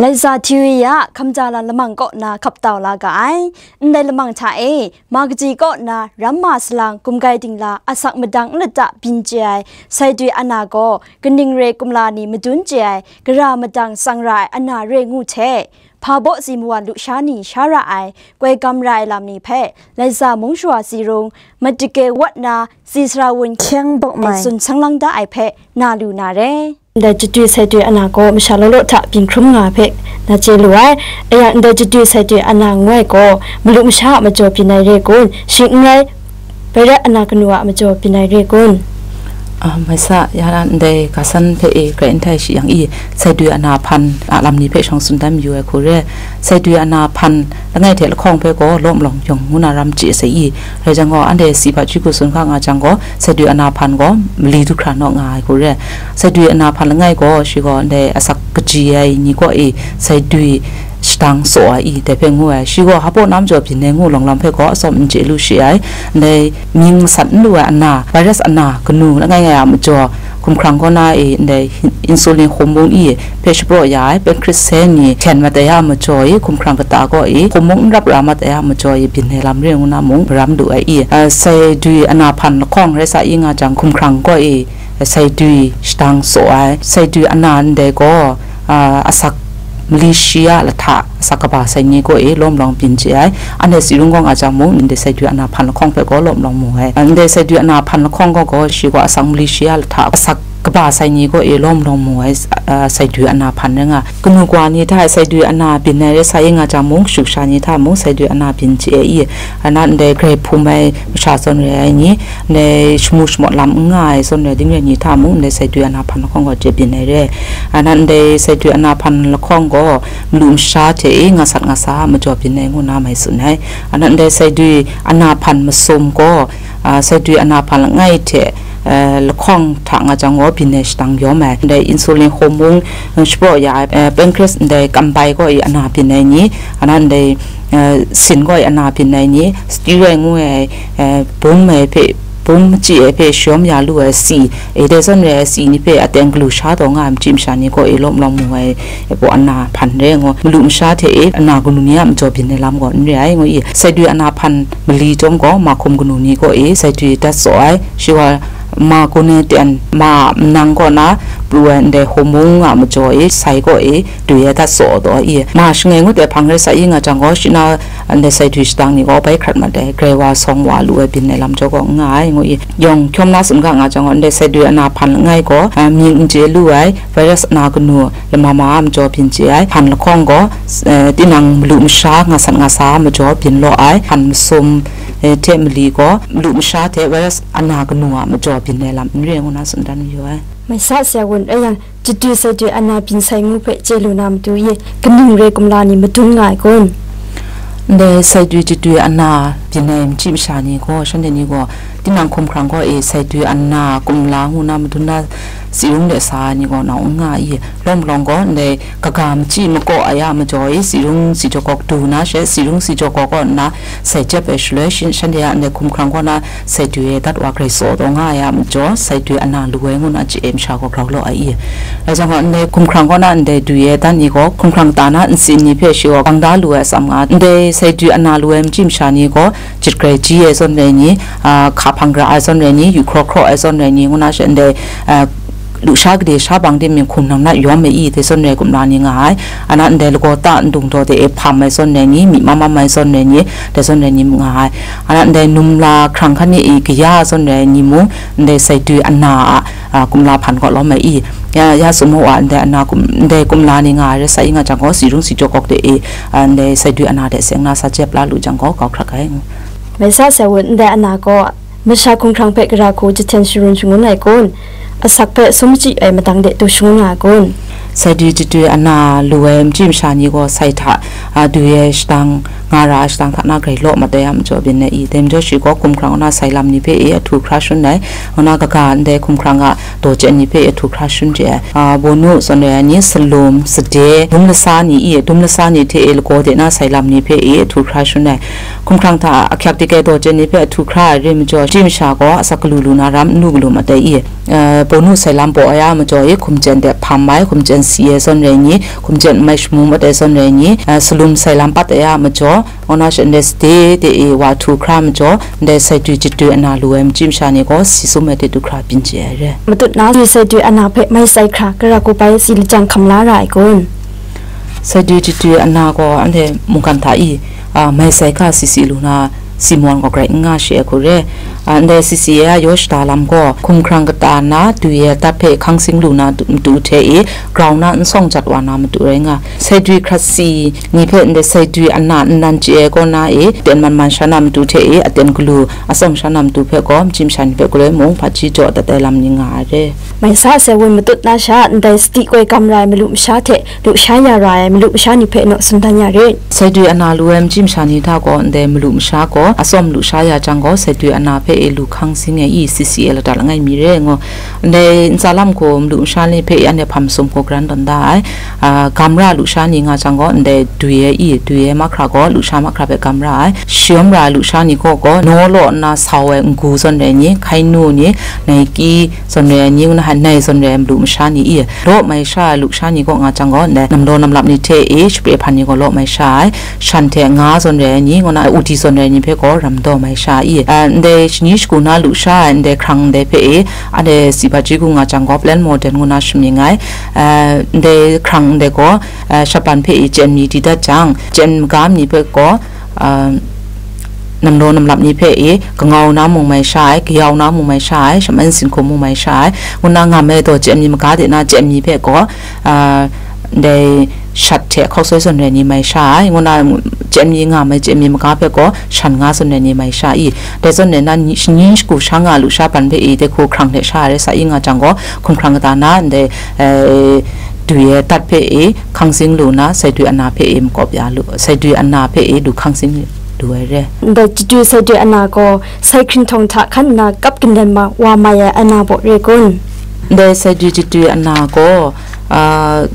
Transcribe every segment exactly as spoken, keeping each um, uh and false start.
Laisa Theory a hkamja lan lamang kaw na hkap tau la ga ai. Ndai lamang hta e, ma kaji kaw na ramma salang gumgai dingla asak madang nlata byin chye ai, Saidwi Ana gaw kaning re kumla ni madun chye ai, gara madang tsang ra ai ana re ngu hte, hpa baw si mawan lusha ni sha ra ai, koi gam ra ai lam ni hpe, Laisa mung shawa si rung, matike wat na si sara wun hkyeng bawk mai tsun sang lang da ai hpe na lu na re. Ndai Jadwi Saidwi Ana gaw masha law law hta byin hkrum nga hpe na chye lu ai. Aya ndai Jadwi Saidwi Ana ngu ai gaw, malu masha a majaw byin ai re kun? Shing n rai, Vairat Ana kanu a majaw byin ai re kun? A, maisa, ya na ndai ga san hpe e grai n htai shi yang i, Saidwi Ana hpan a lam ni hpe shawng tsun dan mayu ai hku re. Saidwi Ana hpan langai hte lahkawng hpe gaw lawm lawng yawng ngu na ram chye sai i, rai jang gaw, anhte si hpa chyu hku tsun hka nga jang gaw, Saidwi Ana hpan gaw mali du hkra naw nga ai hku re. Saidwi Ana hpan langai gaw, shi gaw ndai asak kaji ai ni kaw e Saidwi shadang tsaw ai i, dai hpe ngu ai. Shi gaw hpa baw na majaw byin ai ngu lawng lam hpe gaw atsawm n chye lu shi ai. Ndai mying masat n lu ai ana, virus ana, kanu langai ngai a majaw, hkumhkrang kaw na e ndai insulin hormone i hpe shapraw ya ai, pancreas cell ni hten mat ai a majaw i, hkumhkrang kata kaw e hormone n rap ra mat ai a majaw i byin ai lam re ngu na mung maram lu ai i, a, Saidwi Ana hpan lahkawng rai sa i nga jang, hkumhkrang kaw e Saidwi shadang tsaw ai, Saidwi Ana ndai gaw, a, asak mali shi a lahta, asak kaba sai ni kaw e lawm lawng byin chye ai. Anhte si rung gaw nga jang mung, ndai Saidwi Ana hpan lahkawng hpe gaw lawm lawng mu ai. Ndai Saidwi Ana hpan lahkawng gaw gaw, shi gaw asak mali shi a lahta, asak kaba sai ni kaw e lawm lawng mu ai, a, Saidwi Ana hpan rai nga. Kanu kawa ni hta Saidwi Ana byin ai rai sa i nga jang mung, kashu kasha ni hta mung Saidwi Ana byin chye ai i, ana ndai grai hpum ai masha zawn rai ai ni, ndai shamu shamawt lam n nga ai zawn rai ding rai ni hta mung, ndai Saidwi Ana hpan lahkawng gaw chye byin ai re. Ana ndai Saidwi Ana hpan lahkawng gaw malu masha hte e nga sat nga sa a majaw byin ai ngu na mai tsun ai. Ana ndai Saidwi Ana hpan masum gaw, a, Saidwi Ana hpan langai hte, a, lahkawng hta nga jang gaw byin ai shadang yawm ai. Ndai insulin hormone, a, shapraw ya ai, a, pancreas ndai kambai kaw i ana byin ai ni, ana ndai, a, sin kaw i ana byin ai ni, steroid ngu ai, a, bum ai hpe, bum machyi ai hpe shawm ya lu ai si, e, dai zawn rai ai si ni hpe aten galu sha taw nga ai machyi masha ni kaw e lawm lawm mu ai, e, pawt ana hpan re ngu, malu masha hte e ana kanu ni a majaw byin ai lam gaw n re ai ngu i, Saidwi Ana hpan mali chyawm gaw, ma hkum kanu ni kaw e Saidwi dat tsaw ai, shi wa ma gun ai ten, ma a manang kaw na pru ai ndai hormone a majaw e, sai kaw e dwi ai dat tsaw taw i, ma shangai ngut ai hpang rai sa i nga jang gaw, shi na ndai Saidwi shadang ni gaw bai hkrat mat ai, grai wa sawng wa lu ai byin ai lam jaw gaw n nga ai ngu i, yawng hkyawm na tsun ga nga jang gaw, ndai Saidwi Ana hpan langai gaw, a, mying n chye lu ai, virus ana kanu lama ma a majaw byin chye ai, hpan lahkawng gaw, eh, tinang malu masha nga sat nga sa a majaw byin law ai, hpan masum, eh, hte mali gaw, malu masha hte virus ana kanu a majaw byin ai lam n re ngu na tsun dan mayu ai. Mai sa, Saya Wun, rai yang, Jadwi Saidwi Ana byin sai ngu hpe chye lu na matu e, kaning re kumla ni madun nga ai kun? Ndai Saidwi Jadwi Ana byin ai machyi masha ni gaw, shanhte ni gaw, tinang hkumhkrang kaw e Saidwi Ana kumla ngu na madun na, si rung de sa ai ni gaw nau n nga i, lawm lawng gaw, ndai kaga machyi makaw ai a majaw e, si rung si jaw gawk du na she, si rung si jaw gawk kaw nna, sai jep ai shaloi, shin-, shanhte a ndai hkumhkrang kaw na, Saidwi e dat wa grai tsaw taw nga ai a majaw, Saidwi Ana lu ai ngu na chye ai masha gaw grau law ai i. Rai jang gaw, ndai hkumhkrang kaw na ndai dwi ai dan ni gaw, hkumhkrang ta na ntsin ni hpe shi gaw bang da lu ai atsam nga, ndai Saidwi Ana lu ai machyi masha ni gaw, jit grai ji ai zawn rai ni, a, hka hpang gara ai zawn rai ni, yu hkraw hkraw ai zawn rai ni, ngu na she ndai, a, lusha gade sha bang de mying hkum nang na yawm ai i, dai zawn rai kumla ni nga ai. Ana ndai lagaw ta ndung daw de e hpam ai zawn rai ni, myi mam mam ai zawn rai ni, dai zawn rai ni nga ai. Ana ndai numla hkrang hkan ni i kaya zawn rai ni mung, ndai Saidwi Ana a, a, kumla hpan kaw lawm ai i. Ya, ya tsun mu wa, ndai Ana kum, ndai kumla ni nga ai rai sa i nga jang gaw, si rung si jaw gawk de e, a, ndai Saidwi Ana de seng na sa jep la lu jang gaw, kau hkrak ai. Mai sa, Saya Wun, ndai Ana gaw masha hkumhkrang hpe gara hku jahten sharun shangun ai kun? Asak hpe sum machyi ai madang de du shangun nga ai kun? Saidwi Jadwi Ana lu ai machyi masha ni gaw sai hta, a, dwi ai shadang nga ra ai shadang hta na grai law mat ai a majaw byin ai i, dai majaw shi gaw hkumhkrang kaw na sai lam ni hpe e ahtu hkra shangun ai, kaw na kaga ndai hkumhkrang a daw chyen ni hpe e ahtu hkra shangun chye ai, a, Bawnu zawn rai ai ni, Salum, Sade, Dum Lasa ni i, Dum Lasa ni hte e lagaw de na sai lam ni hpe e ahtu hkra shangun ai, hkumhkrang hta ahkyak dike daw chyen ni hpe ahtu hkra ai re majaw, shi masha gaw asak galu lu na ram n lu galu mat ai i, eh, Bawnu sai lam baw ai a majaw i, hkum chyen de hpam ai, hkum chyen si ai zawn rai ni, hkum chyen mai shamu mat ai zawn rai ni, eh, Salum sai lam pat ai a majaw, kaw na sha ndai Sade de e wa ahtu hkra majaw, ndai sai dwi jadwi ana lu ai machyi masha ni gaw si sum ai hte du hkra byin chye ai re. Matut na, dwi sai dwi ana hpe mai sai hkra, gara kup ai si lajang hkam la ra ai kun? Sai dwi jadwi ana gaw anhte mungkan hta i, a, mai sai hka si si lu na, si mawn gaw grai n nga shi ai hku re. A, ndai C C A a yaw shada lam gaw, hkumhkrang kata na dwi ai adat hpe hkang sing lu na matu hte e, grau na n sawng jat wa na matu rai nga. Sai dwi hkrat si ni hpe ndai sai dwi ana nnan chye ai kaw na e, aten man man sha na matu hte e, aten galu atsawm sha na matu hpe gaw, machyi masha ni hpe galoi mung hpaji jaw dat ai lam ni nga ai re. Mai sa sai wun matut na sha, ndai sadi koi kam ra ai malu masha hte, lusha ya ra ai malu masha ni hpe naw tsun dan ya rit. Sai dwi ana lu ai machyi masha ni hta gaw, ndai malu masha gaw atsawm lusha ya jang gaw, sai dwi ana hpe e lu hkang sing ai i, C C A lata langai mi re ngu. Ndai ntsa lam gaw malu masha ni hpe e anhte hpam sum gaw garan tawn da ai. A, gam ra lusha ni nga jang gaw, ndai dwi ai i, dwi ai mahkra gaw, lusha mahkra hpe gam ra ai. Shayawm ra ai lusha ni gaw gaw, naw law nna sau ai n-gu zawn rai ni, hkainu ni, naiki, zawn rai ai ni, ngu na hta nai zawn rai ai malu masha ni i, law mai sha ai lusha ni kaw nga jang gaw, ndai namdaw namlap ni hte e shapre hpan ni gaw law mai sha ai, shan hte nga zawn rai ai ni, ngu na udi zawn rai ai ni hpe gaw ramdaw mai sha ai i, a, ndai shani shagu na lusha ai ndai hkrang ndai hpe e, anhte si hpaji gu nga jang gaw, Plan Modern ngu na shamying ai, a, ndai hkrang ndai gaw, a, shapan hpe e chyen mi di dat jang, chyen maga mi hpe gaw, a, namdaw namlap ni hpe e, kangau na mung mai sha ai, kayau na mung mai sha ai, shaman sinhkum mung mai sha ai, ngu na ngam ai daw chyen mi maga de na chyen mi hpe gaw, a, ndai shat hte hkau soi zawn rai ni mai sha ai, ngu na chyen mi ngam ai chyen mi maga hpe gaw, shan nga zawn rai ni mai sha i, dai zawn rai na ni, ni shagu sha nga lusha ban hpe e, dai hku hkrang hte sha ai rai sa i nga jang gaw, hkumhkrang kata na ndai, e, dwi ai adat hpe e, hkang sing lu na, sai dwi ana hpe e makawp ya lu, sai dwi ana hpe e du hkang sing lu ai re. Ndai jadwi sai dwi ana gaw, sai hkrinhtawng hta hkan nna kap ginlen ma, wa mai ai ana baw re kun? Ndai sai dwi jadwi ana gaw, a,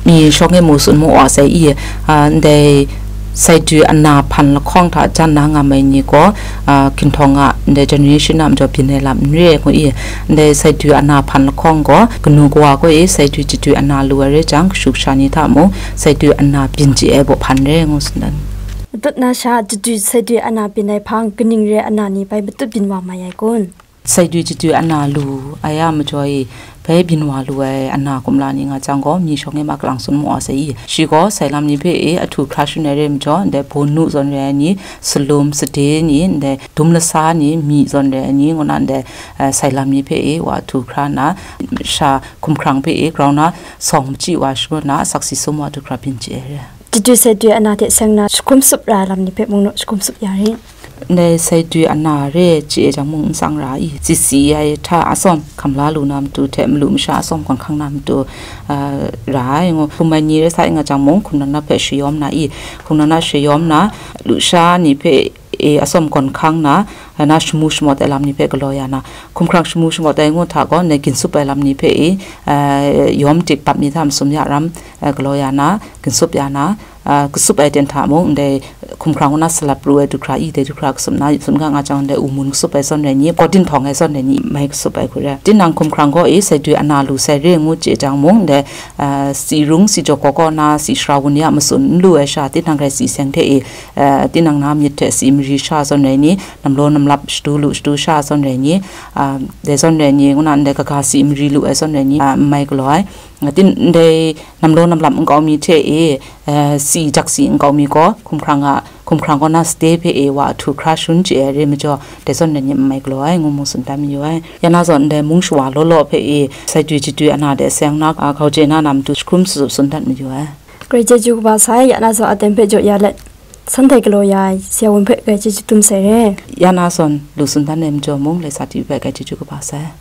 mi shawng e mu tsun mu wa sai i, a, ndai sai dwi ana hpan lahkawng hta jan na nga mai ni gaw, a, hkrinhtawng a, ndai generation a majaw byin ai lam n re ai ngu i, ndai sai dwi ana hpan lahkawng gaw, kanu kawa gaw e sai dwi jadwi ana lu ai rai jang, kashu kasha ni hta mung, sai dwi ana byin chye ai baw hpan re ngu tsun dan. Matut na sha, jadwi sai dwi ana byin ai hpang, kaning re ai ana ni bai matut byin wa mai ai kun? Sai dwi jadwi ana lu ai a majaw e, bai byin wa lu ai ana kumla ni nga jang gaw, mi shawng e ma kalang tsun mu wa sai i. Shi gaw sai lam ni hpe e ahtu hkra shangun ai re majaw, ndai Bawnu zawn rai ai ni, Salum, Sade ni, ndai Dum Lasa ni, mi zawn rai ai ni, ngu na ndai, eh, sai lam ni hpe e wa ahtu hkra nna, sha hkumhkrang hpe e grau na sawng machyi wa shangun na, asak si sum wa du hkra byin chye ai re. Jadwi sai dwi ana hte seng na, jahkum tsup ra ai lam ni hpe mung naw jahkum tsup ya rit. Ndai sai dwi ana re chye ai jang mung n tsang ra i, C C A hta atsawm hkam la lu na matu hte malu masha atsawm gawn hkang na matu, a, ra ai ngu. Hkum ai ni rai sa i nga jang mung, hkum nan na hpe shayawm na i, hkum nan na shayawm na, lusha ni hpe e atsawm gawn hkang na, na shamu shamawt ai lam ni hpe galaw ya na, hkumhkrang shamu shamawt ai ngu hta gaw, ndai ginsup ai lam ni hpe e, a, yawm dik bap ni hta masum ya ram, a, galaw ya na, ginsup ya na, a, kasup ai ten hta mung, ndai hkumhkrang kaw na salap pru ai du hkra i, dai du hkra kasup na, tsun ga nga jang, ndai u mun kasup ai zawn rai ni, kaw dinhtawng ai zawn rai ni, mai kasup ai hku re. Tinang hkumhkrang gaw e, sai dwi ana lu sai re ngu chye jang mung, ndai, a, si rung si jaw kaw kaw na, si shara wun ya matsun n lu ai sha, tinang rai si seng hte e, a, tinang na myit hte si mari sha zawn rai ni, namlaw namlap shadu lu shadu sha zawn rai ni, a, dai zawn rai ni, ngu na ndai kaga si mari lu ai zawn rai ni, a, n mai galaw ai. Tin, ndai namlaw namlap nkau mi hte e, eh, si jak si nkau mi gaw, hkumhkrang a, hkumhkrang kaw na sade hpe e wa ahtu hkra shangun chye ai re majaw, dai zawn rai ni n mai galaw ai, ngu mu tsun dan mayu ai. Ya na zawn ndai mung shawa law law hpe e, sai dwi jadwi ana de seng na, a, hkau chye na na matu jahkum tsup tsun dat mayu ai. Grai chyeju kaba sai, ya na zawn aten hpe jaw ya let, shanhte galaw ya ai, si a wun hpe grai chyeju dum sai re. Ya na zawn lu tsun dan ai majaw mung, Laisa T V hpe grai chyeju kaba sai.